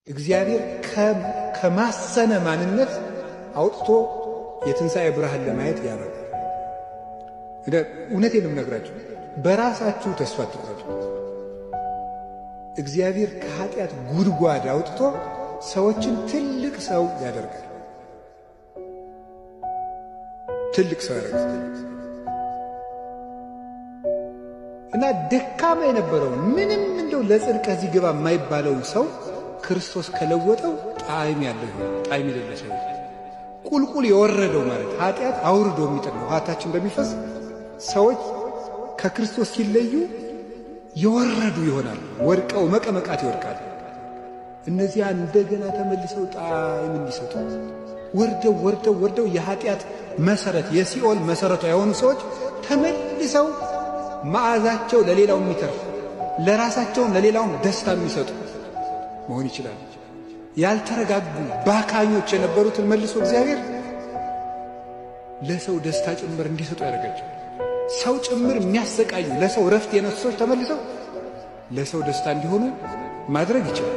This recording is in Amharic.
እግዚአብሔር ከማሰነ ማንነት አውጥቶ የትንሣኤ ብርሃን ለማየት ያበቃል። እውነቴን ነው የምነግራችሁ፣ በራሳችሁ ተስፋ አትቁረጡ። እግዚአብሔር ከኃጢአት ጉድጓድ አውጥቶ ሰዎችን ትልቅ ሰው ያደርጋል። ትልቅ ሰው ያደርጋል እና ደካማ የነበረውን ምንም እንደው ለጽድቅ ከዚህ ግባ የማይባለውን ሰው ክርስቶስ ከለወጠው ጣዕም ያለው ይሆናል። ጣዕም የሌለ ሰው ቁልቁል የወረደው ማለት ኃጢአት አውርዶ የሚጥል ነው። ኃጢአታችን በሚፈስ ሰዎች ከክርስቶስ ሲለዩ የወረዱ ይሆናል። ወድቀው መቀመቃት ይወድቃል። እነዚያ እንደገና ተመልሰው ጣዕም እንዲሰጡ ወርደው ወርደው ወርደው የኃጢአት መሰረት የሲኦል መሰረቷ የሆኑ ሰዎች ተመልሰው መዓዛቸው ለሌላው የሚተርፍ ለራሳቸውም ለሌላውም ደስታ የሚሰጡ መሆን ይችላል። ያልተረጋጉ ባካኞች የነበሩትን መልሶ እግዚአብሔር ለሰው ደስታ ጭምር እንዲሰጡ ያደርጋቸው። ሰው ጭምር የሚያሰቃዩ ለሰው ረፍት የነሱ ሰዎች ተመልሰው ለሰው ደስታ እንዲሆኑ ማድረግ ይችላል።